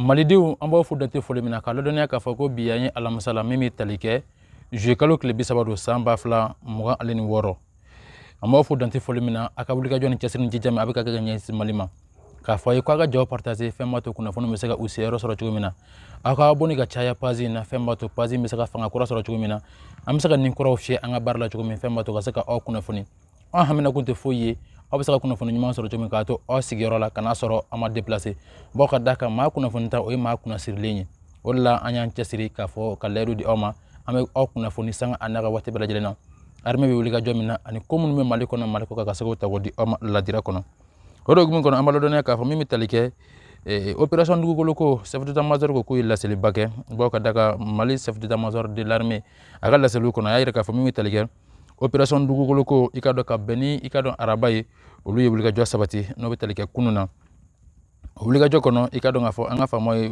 Malidenw, an b'aw fo dan tɛ foli min na, k'a ladɔnniya k'a fɔ ko bi an ye alamisa la min bɛ tali kɛ juillet kalo tile 30 don, san 2026. An b'aw fo dan tɛ foli min na, a ka wulikajɔ ni cɛsiri ni jija min a bɛ ka kɛ ka ɲɛsin Mali ma, k'a fɔ a ye k'a ka jaw partager, fɛn b'a to kunnafoni bɛ se ka u seyɔrɔ sɔrɔ cogo min na. Aw ka abonné ka caya page in na, fɛn b'a to page in bɛ se ka fanga kura sɔrɔ cogo min na, an bɛ se ka nin kuraw fiyɛ an ka baara la cogo min, fɛn b'a to ka se ka aw kunnafoni. An hamina kun tɛ foyi ye, aw bɛ se ka kunnafoni ɲuman sɔrɔ cogo min k'a to aw sigiyɔrɔ la, kana sɔrɔ an ma déplacer. Bawo ka d'a kan, maa kunnafoni ta, o ye maa kunnasirilen ye. O de la an y'an cɛsiri k'a fɔ ka layidu di aw ma, an bɛ aw kunnafoni sanga a n'a ka waati bɛɛ lajɛlen na, armée bɛ wuli ka jɔ min na ani ko minnu bɛ Mali kɔnɔ, Mali kɔ kan, ka se k'o ta k'o di aw ma ladira kɔnɔ. O de hukumu kɔnɔ, an b'a ladɔnniya k'a fɔ min bɛ tali kɛ opération dugukolo ko, chef d'état major ko k'u ye laseliba kɛ. Bawo ka d'a kan, Mali chef d'état major de l'armée, a ka laseliw kɔnɔ, a y'a yira k'a fɔ min bɛ tali kɛ opération dugukolo ko, i ka dɔn ka bɛn ni i ka dɔn araba ye, olu ye wulikajɔ sabati n'o bɛ tali kɛ kunun na. O wulikajɔ kɔnɔ, i ka dɔn k'a fɔ an ka faamaw ye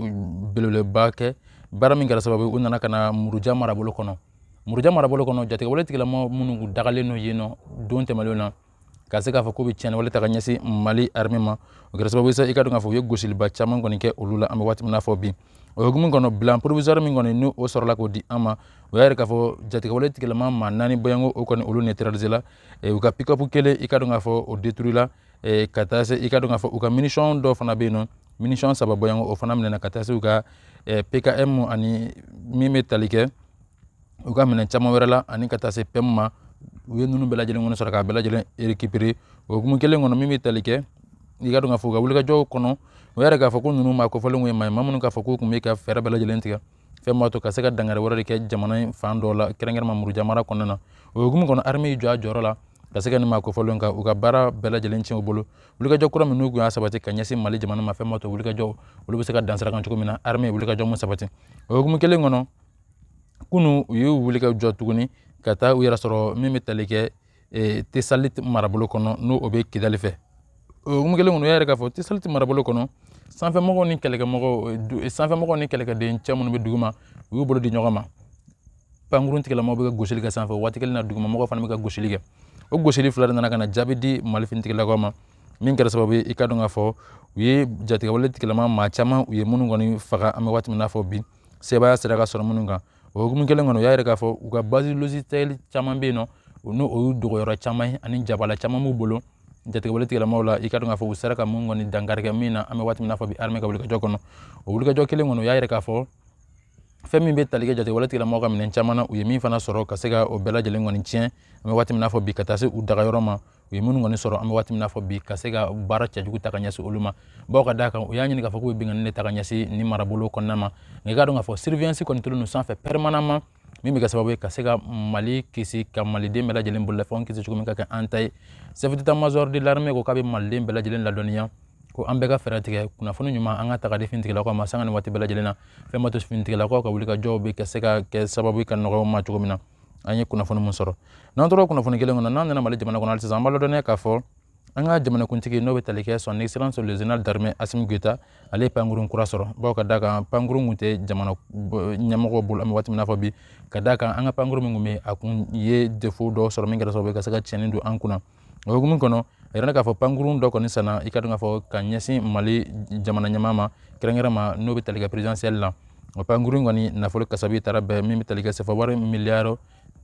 belebeleba kɛ, baara min kɛra sababu ye u nana ka na Muruja marabolo kɔnɔ. Muruja marabolo kɔnɔ, jatigɛwale tigilama minnu dagalen don yen nɔ don tɛmɛnlenw na, ka se k'a fɔ k'u bɛ tiɲɛni wale ta ka ɲɛsin Mali armée ma, o kɛra sababu ye sa, i ka dɔn k'a fɔ u ye gosiliba caman kɔni kɛ olu la. An bɛ waati min na fɔ bi, o hukumu kɔnɔ, bilan provisoire min kɔni n'o sɔrɔla k'o di an ma, o y'a yira k'a fɔ jatigɛwale tigilama maa naani bɔɲɔgɔnko, o kɔni olu neutraliser la. U ka pick-up kelen, i ka dɔn k'a fɔ o détruit la, ka taa se i ka dɔn k'a fɔ u ka munition dɔw fana bɛ yen nɔ, munition saba bɔɲɔgɔnko, o fana minɛna, ka taa se u ka PKM ani min bɛ tali kɛ u ka minɛn caman wɛrɛ la, ani ka taa se PEM ma. U ye ninnu bɛɛ lajɛlen kɔni sɔrɔ k'a bɛɛ lajɛlen récupérer. O hukumu kelen kɔnɔ, min bɛ tali kɛ i ka dɔn k'a fɔ u ka wulikajɔw kɔnɔ, o yɛrɛ k'a fɔ ko ninnu maa kofɔlenw ye maa ye, maa minnu k'a fɔ k'u tun bɛ ka fɛɛrɛ bɛɛ lajɛlen tigɛ, fɛn b'a to ka se ka dankari wɛrɛ de kɛ jamana in fan dɔw la, kɛrɛnkɛrɛnma Muruja mara kɔnɔna na. O hukumu kɔnɔ, armée y'i jɔ a jɔyɔrɔ la ka se ka nin maa kofɔlenw ka u ka baara bɛɛ lajɛlen tiɲɛ u bolo. Wulikajɔ kura minnu tun y'a sabati ka ɲɛsin Mali jamana ma, fɛn b'a to wulikajɔ olu bɛ se ka dan sira kan cogo min na, armée ye wulikajɔ mun sabati. O hukumu kelen kɔnɔ, kunu u y'u wuli ka jɔ tuguni ka taa u yɛrɛ sɔrɔ min bɛ tali kɛ Tesalit marabolo kɔnɔ, n'o o bɛ Kidali fɛ. O hukumu kelen kɔnɔ, u y'a yɛrɛ k'a fɔ Tesalit marabolo kɔnɔ, sanfɛmɔgɔw ni kɛlɛkɛmɔgɔw, sanfɛmɔgɔw ni kɛlɛkɛden cɛ minnu bɛ duguma, u y'u bolo di ɲɔgɔn ma. Pankurun tigilamaw bɛ ka gosili kɛ sanfɛ, waati kelen na dugumamɔgɔw fana bɛ ka gosili kɛ. O gosili fila de nana ka na jaabi di Mali finitigilakaw ma, min kɛra sababu ye, i ka dɔn k'a fɔ u ye jatigɛwale tigilama maa caman, u ye minnu kɔni faga. An bɛ waati min na fɔ bi, sebaaya sera ka sɔrɔ minnu kan. O hukumu kelen kɔnɔ, u y'a yira k'a fɔ u ka base logistique caman bɛ yen nɔ, n'o o y'u dogoyɔrɔ caman ye, ani jabala caman b'u bolo jatigɛwale tigilamaw la. I ka dɔn k'a fɔ u sera ka mun kɔni dankari kɛ min na, an bɛ waati min na fɔ bi, armée ka wulikajɔ kɔnɔ. O wulikajɔ kelen kɔnɔ, u y'a yira k'a fɔ fɛn min bɛ tali kɛ jatigɛwale tigilamaw ka minɛn caman na, u ye min fana sɔrɔ ka se ka o bɛɛ lajɛlen kɔni tiɲɛ, an bɛ waati min na fɔ bi, ka taa se u dagayɔrɔ ma, u ye minnu kɔni sɔrɔ, an bɛ waati min na fɔ bi, ka se ka baara cɛjugu ta ka ɲɛsin olu ma. Bawo ka d'a kan, u y'a ɲini k'a fɔ k'u bɛ binkanni de ta ka ɲɛsin nin marabolo kɔnɔna ma. Nka i k'a dɔn k'a fɔ surveillance kɔni tolen don sanfɛ permanemment, min bɛ kɛ sababu ye ka se ka Mali kisi, ka maliden bɛɛ lajɛlen bololafɛnw kisi cogo min ka kɛ an ta ye. Chef d'état major de l'armée ko k'a bɛ maliden bɛɛ lajɛlen ladɔnniya ko an bɛɛ ka fɛɛrɛ tigɛ, kunnafoni ɲuman an ka ta ka di finitigilakaw ma sanga ni waati bɛɛ lajɛlen na, fɛn b'a to finitigilakaw ka wulikajɔw bɛ ka se ka kɛ sababu ye ka nɔgɔya u ma cogo min na. An ye kunnafoni mun sɔrɔ, n'an tora kunnafoni kelen kɔnɔ, n'an nana Mali jamana kɔnɔ hali sisan, an b'a ladɔnniya k'a fɔ an ka jamanakuntigi, n'o bɛ tali kɛ son excellence le général d'armée Assimi Goïta, ale ye pankurun kura sɔrɔ. Bawo ka d'a kan, pankurun kun tɛ jamana ɲɛmɔgɔw bolo an bɛ waati min na fɔ bi. Ka d'a kan, an ka pankurun min kun bɛ, a kun ye défaut dɔ sɔrɔ min kɛra sababu ye ka se ka tiɲɛni don an kunna. O hukumu kɔnɔ, a yirala k'a fɔ pankurun dɔ kɔni sanna, i ka dɔn k'a fɔ ka ɲɛsin Mali jamana ɲɛmaa ma, kɛrɛnkɛrɛn ma n'o bɛ tali kɛ présidentielle la. O pankurun kɔni nafolo kasabi taara bɛn min bɛ tali kɛ sefa wari miliyari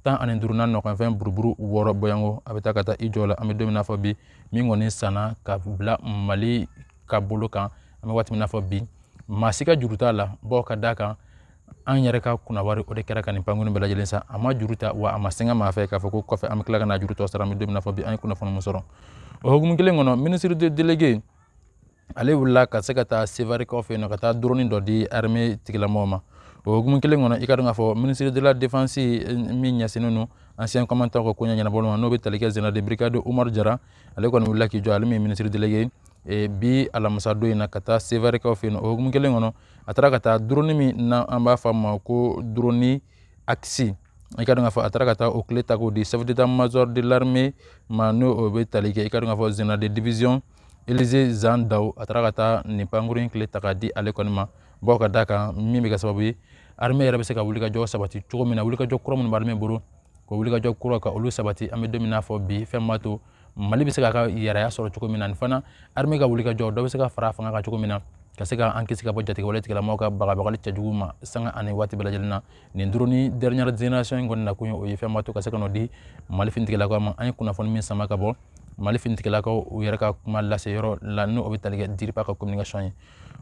15 na nɔgɔnfɛn buruburu wɔɔrɔ bɔyanko, a bɛ taa ka taa i jɔ la an bɛ don min na fɔ bi, min kɔni sanna ka bila Mali ka bolo kan an bɛ waati min na fɔ bi. Maa si ka juru t'a la, bawo ka d'a kan, an yɛrɛ ka kunnawari o de kɛra ka nin pankurun bɛɛ lajɛlen san. A ma juru ta, wa a ma sɛgɛn maa fɛ k'a fɔ ko kɔfɛ an bɛ tila ka na juru tɔ sara. An bɛ don min na fɔ bi, an ye kunnafoni mun sɔrɔ o hukumu kelen kɔnɔ, ministre de délégué, ale wulila ka se ka taa Sevarikaw fɛ yen nɔ, ka taa drone dɔ di armée tigilamɔgɔw ma. O hukumu kelen kɔnɔ, i ka dɔn k'a fɔ ministre de la défense min ɲɛsinnen don ancien combattant ka koɲɛ ɲɛnabɔli ma, n'o bɛ tali kɛ général de brigade Umaru Jara, ale kɔni wulila k'i jɔ, ale min ye ministre délégué, bi alamisa don in na, ka taa Sevarikaw fɛ yen nɔ. O hukumu kelen kɔnɔ, a taara ka taa drone min na an b'a fɔ a ma ko drone Axi, i ka dɔn k'a fɔ a taara ka taa o clé ta k'o di chef d'état-major de l'armée ma, n'o o bɛ tali kɛ, i ka dɔn k'a fɔ général de division Élisée Jean Daw. A taara ka taa nin pankurun in clé ta k'a di ale kɔni ma. Bawo ka d'a kan, min bɛ kɛ sababu ye armée yɛrɛ bɛ se ka wulikajɔ sabati cogo min na, wulikajɔ kura minnu bɛ armée bolo, k'o wulikajɔ kura ka olu sabati an bɛ don min na fɔ bi, fɛn b'a to Mali bɛ se k'a ka yɛrɛya sɔrɔ cogo min na, ani fana armée ka wulikajɔ dɔ bɛ se ka fara a fanga kan cogo min na. Ka se ka an kisi ka bɔ jatigɛwale tigilamɔgɔw ka bagabagali cɛjugu ma sanga ani waati bɛɛ lajɛlen na. Nin drone dernière génération in kɔni nakun ye o ye fɛn b'a to ka se ka n'o di Mali finitigilakaw ma. An ye kunnafoni min sama ka bɔ Mali finitigilakaw u yɛrɛ ka kuma lase yɔrɔ la, n'o bɛ tali kɛ DIRPA ka communication ye.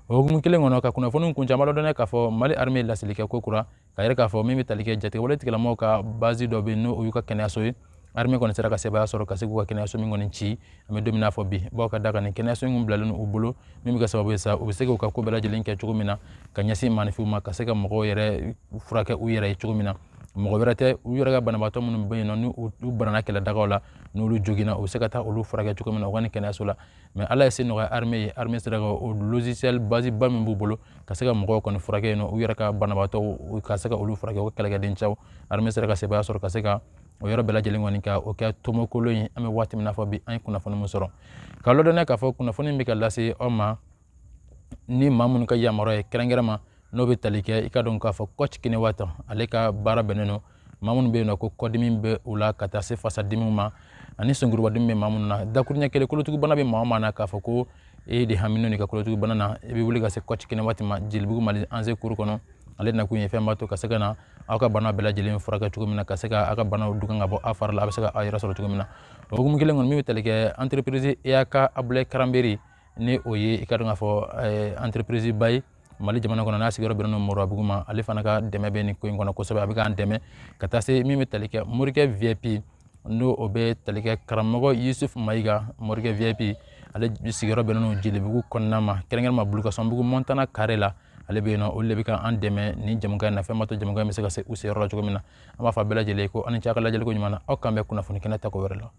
O hukumu kelen kɔnɔ, ka kunnafoni kuncɛ, an b'a ladɔnniya k'a fɔ Mali armée ye laseli kɛ ko kura ka yɛrɛ k'a fɔ min bɛ tali kɛ jatigɛwale tigilamɔgɔw ka base dɔ bɛ yen, n'o y'u ka kɛnɛyaso ye. Armée kɔni sera ka sebaaya sɔrɔ ka se k'u ka kɛnɛyaso min kɔni ci an bɛ don min n'a fɔ bi, bawo ka da kan nin kɛnɛyaso in bilalen u bolo, min bɛ kɛ sababu ye sa u bɛ se k'u ka ko bɛɛ lajɛlen kɛ cogo min na ka ɲɛsin maaninfinw ma, ka se ka mɔgɔw yɛrɛ furakɛ u yɛrɛ ye cogo min na, mɔgɔ wɛrɛ tɛ. U yɛrɛ ka banabaatɔ minnu bɛ yen nɔ, ni u banana kɛlɛdagaw la, n'olu joginna, u bɛ se ka taa olu furakɛ cogo min na u ka nin kɛnɛyaso la. Mais Ala ye se nɔgɔya armée ye, armée sera ka o logiciel base ba min b'u bolo ka se ka mɔgɔw kɔni furakɛ yen nɔ, u yɛrɛ ka banabaatɔw ka se ka olu furakɛ, u ka kɛlɛkɛden cɛw. Armée sera ka sebaaya sɔrɔ ka se ka o yɔrɔ bɛɛ lajɛlen kɔni ka o kɛ tomokolo ye. An bɛ waati min na fɔ bi, an ye kunnafoni min sɔrɔ k'a ladɔnniya k'a fɔ kunnafoni bɛ ka lase aw ma ni maa minnu ka yamaruya ye kɛrɛnkɛrɛnma, n'o bɛ tali kɛ i ka dɔn k'a fɔ coach Kinewata, ale ka baara bɛnnen don maa minnu bɛ yen nɔ ko kɔdimi bɛ u la, ka taa se fasadimiw ma, ani sonkurubadimi bɛ maa minnu na. Dakuruɲɛ kelen, kolotugubana bɛ maa o maa na, k'a fɔ ko e de haminen n'i ka kolotugubana na, i bɛ wuli ka se coach Kinewati ma Jelibugu Mali Anse kuru kɔnɔ. Ale nakun ye fɛn b'a to ka se ka na aw ka bana bɛɛ lajɛlen furakɛ cogo min na, ka se ka aw ka banaw dugan ka bɔ aw fari la, a bɛ se ka aw yɛrɛ sɔrɔ cogo min na. O hukumu kelen kɔnɔ, min bɛ tali kɛ entreprise EAK Abulaye Karanberi, ni o ye i ka dɔn k'a fɔ entreprise ba ye Mali jamana kɔnɔ, n'a sigiyɔrɔ bɛnnen don Moribabugu ma, ale fana ka dɛmɛ bɛ nin ko in kɔnɔ kosɛbɛ. A bɛ k'an dɛmɛ ka taa se min bɛ tali kɛ Morikɛ VIP, n'o o bɛ tali kɛ karamɔgɔ Yusuf Mayiga, Morikɛ VIP, ale sigiyɔrɔ bɛnnen don Jelibugu kɔnɔna ma, kɛrɛnkɛrɛn ma Bulukasɔnbugu Montana kare la, ale bɛ yen nɔ. Olu de bɛ ka an dɛmɛ nin jamukan in na, fɛn b'a to jamukan in bɛ se ka se u seyɔrɔ la cogo min na. An b'a fɔ a bɛɛ lajɛlen ko aw ni ce a ka lajɛliko ɲuman na. Aw k'an bɛn kunnafoni kɛnɛ tako wɛrɛ la.